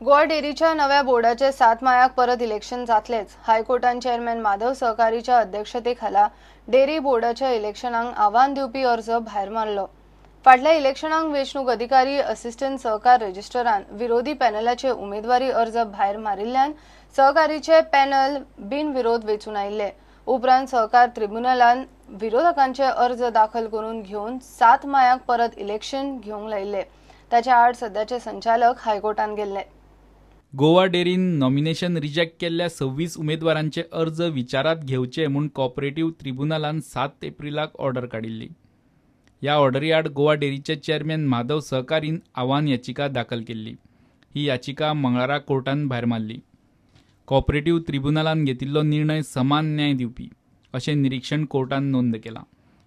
गोवा डेअरीच्या नव्या बोर्डाचे 7 मायाक परत इलेक्शन जातलेच. हायकोर्टान चेअरमॅन माधव सहकारीच्या अध्यक्षतेखाला डेअरी बोर्डाच्या इलेक्शनाक आव्हान दिवपी अर्ज भायर मारलो. फाटल्या इलेक्शनाक वेंचणूक अधिकारी असिस्टंट सहकार रजिस्टरान विरोधी पॅनलाचे उमेदवारी अर्ज भायर मारिल्ल्यान सहकारीचे पॅनल बिनविरोध वेंचून आयिल्ले. उपरांत सहकार ट्रिब्युनलान विरोधकांचे अर्ज दाखल करून घेवन 7 मायाक परत इलेक्शन घेवंक लायिल्ले. ताच्या आड सध्याचे संचालक हायकोर्टान गेल्ले. गोवा डेअरीन नॉमिनेशन रिजेक्ट केल्ल्या 26 उमेदवारांचे अर्ज विचारात घेवचे म्हूण कॉपरेटिव्ह ट्रिब्युनलान 7 एप्रिलाक ऑर्डर काडिल्ली. ह्या ऑर्डरी आड गोवा डेअरीचे चेअरमॅन माधव सहकारीन आव्हान याचिका दाखल केल्ली. ही याचिका मंगळारा कोर्टान भायर मारली. कॉपरेटिव्ह ट्रिब्युनलान घेतिल्लो निर्णय समान न्याय दिवपी अशें निरीक्षण कोर्टान नोंद केलां.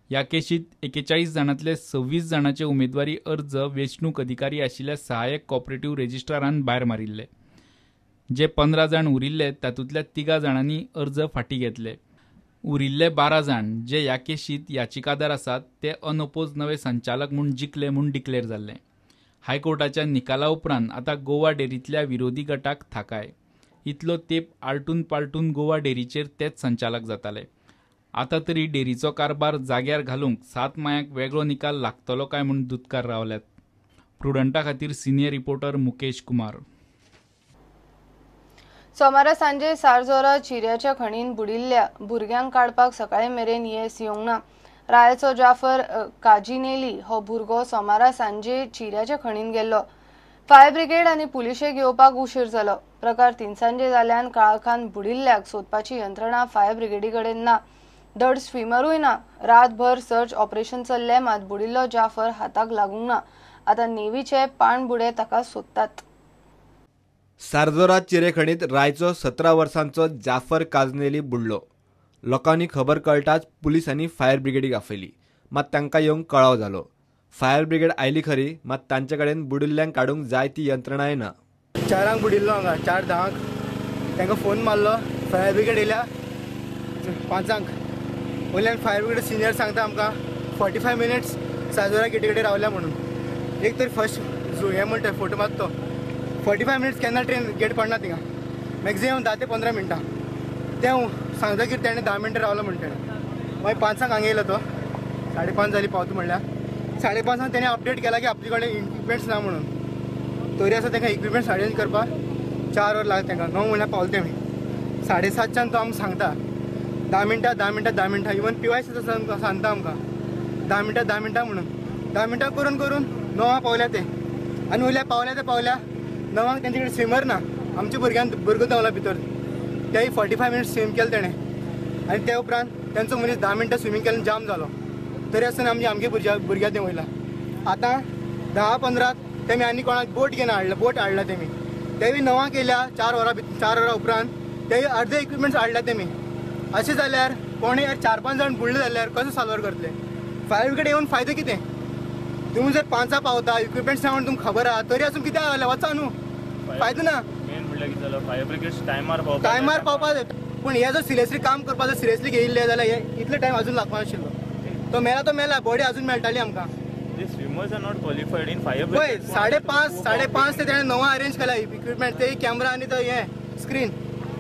ह्या केशीत 41 जाणांतले 26 जाणांचे उमेदवारी अर्ज वेंचणूक अधिकारी आशिल्ल्या सहाय्यक कॉपरेटिव्ह रजिस्ट्रारान भायर मारिल्ले. जे 15 जाण उरिल्ले तातूंतल्या 3 जाणांनी अर्ज फाटीं घेतले. उरिल्ले 12 जाण जे ह्या केशीत याचिकादार आसात ते अनओपोज नवे संचालक म्हूण जिखले म्हूण डिक्लेअर जाल्ले. हायकोर्टाच्या निकाला उपरांत आतां गोवा डेअरींतल्या विरोधी गटाक थाकाय. इतलो तेंप आलटून पालटून गोवा डेअरीचेर तेच संचालक जाताले. आतां तरी डेअरीचो कारभार जाग्यार घालूंक 7 मायाक वेगळो निकाल लागतलो काय म्हूण दुदकार रावल्यात. प्रुडंटा खातीर सिनियर रिपोर्टर मुकेश कुमार. सोमारा सांजे सारजोरा चिऱ्याच्या खणीन बुडिल्ल्या भुरग्यांक काडपाक सकाळी मेरेन येस येवंक ना. रायाचो जाफर काजिनेली हो भुरगो सोमारा सांजे चिऱ्याच्या खणीन गेल्लो. फायर ब्रिगेड आनी पुलिशेक येवपाक उशीर जालो. प्रकार तिनसांजे जाल्यान काळखान बुडिल्ल्याक सोदपाची यंत्रणा फायर ब्रिगेडी कडेन ना, धड स्विमरूय ना. रातभर सर्च ऑपरेशन चल्लें, मात बुडिल्लो जाफर हाताक लागूंक ना. आतां नेवीचे पाणबुडे ताका सोदतात. सारजोरा चिरेखणीत रायचो 17 वर्सांचो जाफर काजनेली बुडलो. लोकांनी खबर कळटाच पुलिसांनी फायर ब्रिगेडीक आपयली, मात तांकां येवंक कळाव जालो. फायर ब्रिगेड आयली खरी, मात तांचे कडेन बुडिल्ल्यांक काडूंक जाय ती यंत्रणाय ना. 4 बुडिल्लो हांगा, 4:10 तांकां फोन मारलो, फायर ब्रिगेड येयल्या 5 वयल्यान फायर ब्रिगेड सिनियर सांगता आमकां 45 मिनिट्स सारजोरा गेटी कडेन रावल्या म्हणून. एक तरी फर्स्ट हें म्हणटा फोटो मारतो 45 मिनिट्स केन्ना ट्रेन गेट पडना थिंगा, मॅक्झिमम 10 ते 15 मिनटां. तें सांगता की तेणें 10 मिनटां रावलो म्हणटा. मागीर 5 हांगा येयलो तो, 5:30 जाली पावता म्हणल्यार. 5:30 तेणें अपडेट केला की आपले कडेन इक्विपमेंट्स ना म्हणून. तरी आसा तांकां इक्विपमेंट्स अरेंज करपाक 4 वर लागता तांकां. 9 म्हणल्यार पावले तेमी. 7:30च्यान तो आमकां सांगता 10 मिनटां 10 मिनटां 10 मिनटां. इवन PY सुद्दां सांगता आमकां 10 मिनटां 10 मिनटां म्हणून. 10 मिनटां करून करून 9 पावल्या ते. आनी वयल्या पावल्या ते पावल्या 9 तेंचे कडेन स्विमर ना. आमच्या भुरग्यान भुरगो देंवला भितर, तेय 45 मिनिट्स स्विम केलें तेणें. आनी ते उपरांत तेंचो मनीस 10 मिनटां स्विमींग केल्यान जाम जालो. तरी आसतना आमची आमगे भुरग्या देंवयला. आतां 10:15 तेमी आनी कोणाक बोट घेवन हाडला, बोट हाडला तेमी. तेवी 9 केल्या 4 वरां 4 वरां उपरांत तेय अर्दे इक्विपमेंट्स हाडल्या तेमी. अशें जाल्यार कोणें 4-5 जाण बुडले जाल्यार कसो साल्वार करतले? फायर ब्रिगेड येवन फायदो कितें? तुमी जर 5 पावता इक्विपमेंट्स ना म्हणून तुमकां खबर आहा, तरी आसून कित्याक जालें वचा न्हू, फायदो ना. मेन म्हणल्यार कितें जालें, फायर ब्रिगेड टायमार पावपा, टायमार पावपा जाय. पूण हे जर सिरियसली काम करपाक जर सिरियसली घेयिल्लें जाल्यार हे इतले टायम अजून लागपा नाशिल्लो. तो मेला तो मेला, बॉडी अजून मेळटाली आमकां. Swimmers are not qualified in fire पळय 5:30 5:30 ते तेणें 9 अरेंज केला इक्विपमेंट, ते कॅमरा आनी तो हें स्क्रीन,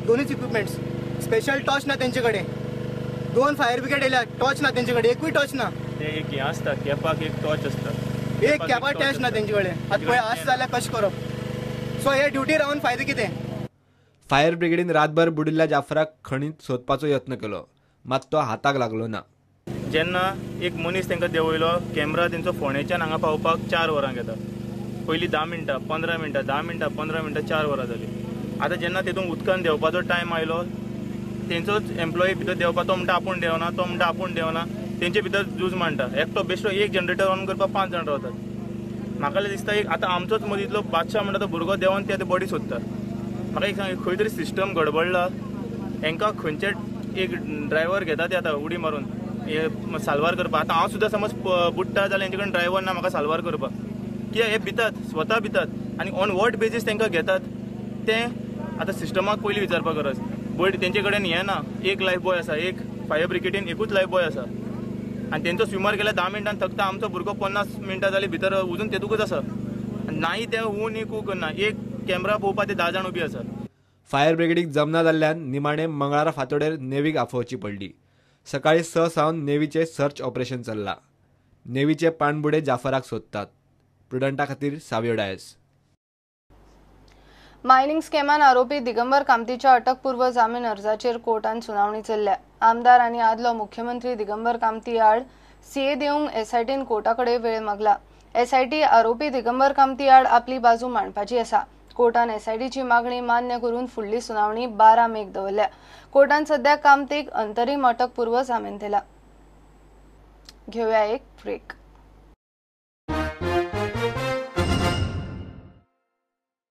दोनूच इक्विपमेंट्स. स्पेशल टॉर्च ना तेंचे कडेन. 2 फायर ब्रिगेड येयल्या, टॉर्च ना तेंचे कडेन, एकूय टॉर्च ना. ते एक हें आसता कॅपाक एक टॉर्च आसता, एक कॅपाक टॉर्च ना तेंचे कडेन. आतां पळय अशें जाल्यार कशें करप? सो हे ड्युटी रावन फायदो कितें? फायर ब्रिगेडीन रातभर बुडिल्ल्या जाफराक खणीत सोदपाचो यत्न केलो, मात तो हाताक लागलो ना. जेन्ना एक मनीस तांकां देंवयलो, कॅमरा तेंचो फोंडेच्यान हांगा पावपाक 4 वरां घेता. पयलीं 10 मिनटां 15 मिनटां 10 मिनटां 15 मिनटां 4 वरां जालीं. आतां जेन्ना तेतून उदकान देंवपाचो टायम आयलो, तेंचोच एम्प्लॉई भितर देंवपा, तो म्हणटा आपूण देंवना, तो म्हणटा आपूण देंवना, तेंचे भितर झूज मांडटा. एकटो बेश्टो एक जनरेटर ऑन करपाक 5 जाण रावतात. म्हाका दिसता एक आतां आमचोच मदींतलो बादशाह म्हणटा तो भुरगो देंवन ते आतां बॉडी सोदता. म्हाका एक सांग, खंय तरी सिस्टम गडबडला. हेंकां खंयचे एक ड्रायव्हर घेता ते आतां उडी मारून हे साल्वार करपाक. आतां हांव सुद्दां समज बुडटा जाल्यार हेंचे कडेन ड्रायव्हर ना म्हाका साल्वार करपाक. कित्याक हे भितात, स्वता भितात. आनी ऑन what basis तांकां घेतात तें आतां सिस्टमाक पयलीं विचारपाक गरज. बट तेंचे कडेन हें ना, एक लायफ बॉय आसा, एक फायर ब्रिगेडीन एकूच लायफ बॉय आसा. आनी तेंचो स्विमर गेल्यार 10 मिनटान थकता, आमचो भुरगो 50 मिनटां जाली भितर अजून तेतूकच आसा. नाही ते हू न्ही कू करना. एक कॅमेरा पळोवपा ते 10 जाण उबी आसात. फायर ब्रिगेडीक जमना जाल्ल्यान निमाणे मंगळारा फांतोडेर नेवीक आफोवची पडली. सकाळी 6 सावन नेवीचे सर्च ऑपरेशन चल्ला. नेवीचे पाणबुडे जाफराक सोदतात. प्रुडंटा खातीर सावियो डायस. मायनिंग स्कॅमान आरोपी दिगंबर कामतीच्या अटकपूर्व जामीन अर्जाचेर कोर्टान सुनावणी चल्ल्या. आमदार आनी आदलो मुख्यमंत्री दिगंबर कामती आड सीए दिवंक एसआयटीन कोर्टा कडेन वेळ मागला. एसआयटी आरोपी दिगंबर कामती आड आपली बाजू मांडपाची आसा. कोर्टान एसआयटीची मागणी मान्य करून फुडली सुनावणी 12 मेक दवरल्या. कोर्टान सध्या कामतीक अंतरीम अटकपूर्व जामीन दिला. घेवया एक ब्रेक.